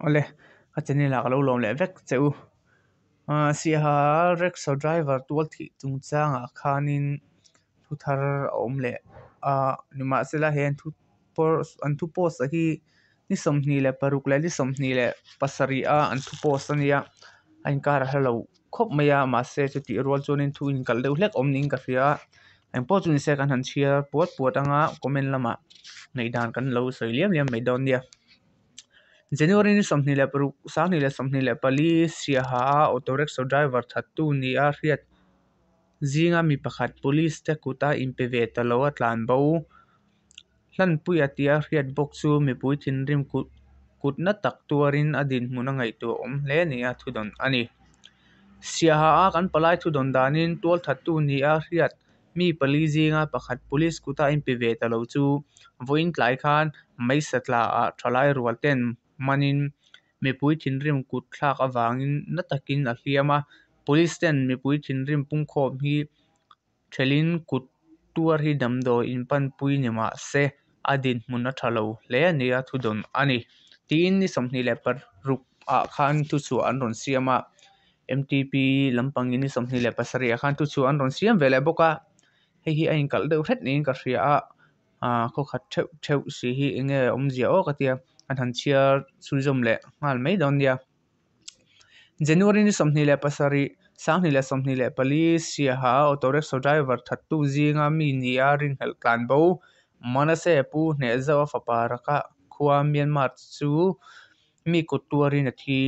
Awle, ka channel ah ka lo lawm leh vek che u. Siaha rickshaw driver tual thih chungchangah khanin thu thar a awm leh a, nimahsela he an thu an thu post a hi ni 26 leh ni 27 a an thu post a nia, a inkar a hla lo khawp mai a, mahse chutih rual chuanin thu inkalh deuh hlek awm niin ka hria a, engpawh chu nise kan han chhiar puat puat anga comment lamah ngaihdan kan lo sawi liam liam mai dawn nia. January ni 26, 2024 Siaha a auto rickshaw driver thattu nia hriat zinga mi pakhat police te kuta inpe ve ta lo a tlan bo. Hlanpuia tia hriat bawk chu mipui thinrim kut kutna tak tuarin a dinhmun a ngaihtuah awm hle nia thudawn a ni. Siaha a kan palai thudawn danin tualthattu nia hriat mi pali zinga pakhat police kuta inpe ve ta lo chu vawiin tlai khan Meisatla ah thalai rual ten manin mipui thinrim kut thlak avangin na takin a hliam a, police ten mipui thinrim pungkhawm hi thelhin kut tuar hi damdawi in panpui ni mah se a dinhmun a tha lo hle nia thudawn a ni. Tiin ni 26 ah khan thuchhuah an rawn siam a, MTP lampangin ni 27 ah khan thuchhuah an rawn siam ve leh bawk a, hei hi a inkalh deuh hret niin ka hria a, ah khaw khat theuh theuh si hi eng nge awmzia aw ka tia an han chhiar chhunzawm leh nghal mai dawn nia. January ni 27, 2024 Siaha auto rickshaw driver thattu zinga mi nia ringhlelh tlan bo Manase Pu Hnehzoa fapa Raka khua Myanmar chu mi kut tuarin a thi.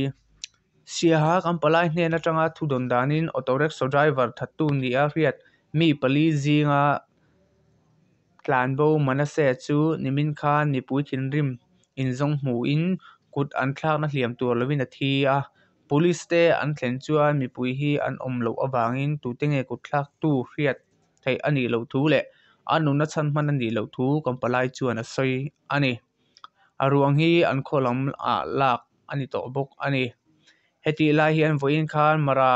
Siaha kan palai hnen atanga thu dawn danin auto rickshaw driver thattu nia hriat mi pali zinga tlanbo Manase chu nimin khan mipui thinrim inzawng hmuhin kut an thlakna hliam tur lovin a thi a. Police te an thlen chuan mipui hi an awm loh avangin tute nge kut thlaktu hriat theih a nih loh thu leh a nunna chhan hman a nih loh thu kan palai chuan a sawi a ni. A ruang hi an khaw lam ah lak a ni tawh bawk a ni. Hetih lai hian vawiin khan Mara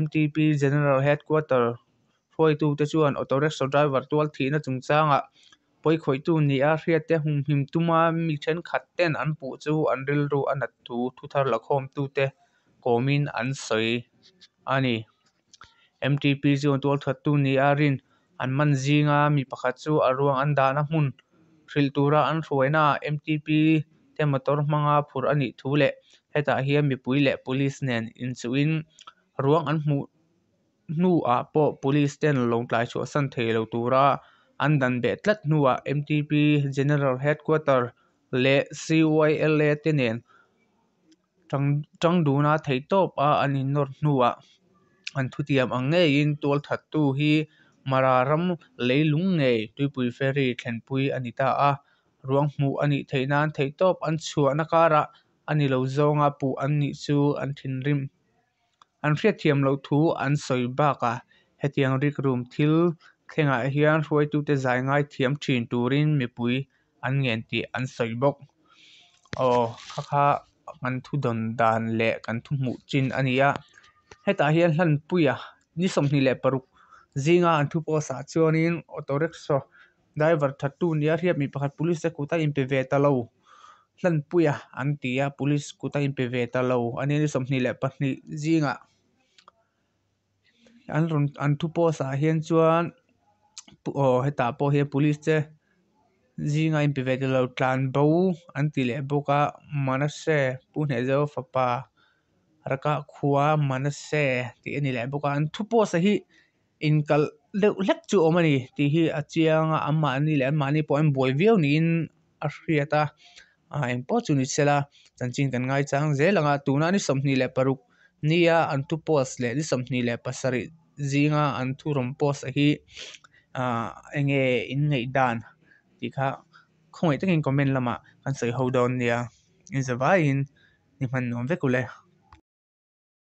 MTP General Headquarter hruaitute chuan auto rickshaw driver tual thihna chungchangah pawikhawihtu nia hriatte humhim tuma mi thenkhat ten an puh chu an rilru a nat thu thuthar lakhawmtute kawmin an sawi a ni. MTP chuan tualthattu nia rin an man zinga mi pakhat chu a ruang an dahna hmun hrilh tura an hruainaah MTP te motor hmanga phurh a nih thu leh hetah hian mipui leh police nen inchuhin ruang an hmuh hnuah pawh police ten lawngtlai chhuahsan thei lo tura an dan beh tlat hnuah MTP General Headquarter leh CYLA te nen Tang duna theihtawp a an innawr hnuah an thutiam ang ngeiin tualthattu hi Mara ram leilung ngei tuipui ferry thlenpui a ni ta a. Ruang hmuh a nih theih nan theihtawp an chhuahna karah a ni lo zawnga puh an nih chu an thinrim. An hriatthiam loh thu an sawi bakah hetiang rikrum thil thlengah hian hruaitute zai ngaithiam thin turin mipui an ngen tih an sawi bawk. Aw kha kha kan thu dawn dan leh kan thu hmuh chin a ni a. Hetah hian Hlanpuia ni 26 zinga an thu post ah chuanin auto rickshaw driver thattu nia hriat mi pakhat police te kut a inpe ve ta lo. Hlanpuia an ti a, police kut a inpe ve ta lo a nia ni 22 zingah an rawn an thu post ah hian chuan aw hetah pawh hian police te zinga inpe ve ta lo tlan bo an ti leh bawk a Manase Pu Hnehzau fapa Raka khua Manase tih a ni leh bawk a an thu post ah hi inkalh deuh hlek chu a awm a ni tih hi a chiang a anmahni leh anmahni pawh an buai viau niin a hriat a ah engpawh chu ni sela chanchin kan ngaichang zel ang a tuna ni 26 nia an thu post leh ni 27 zinga an thu rawn post hi ah enge in ngaih dan tih kha khawngaih takin comment lamah kan sawi ho dawn nia in zavaiin ni hman nuam vek ule.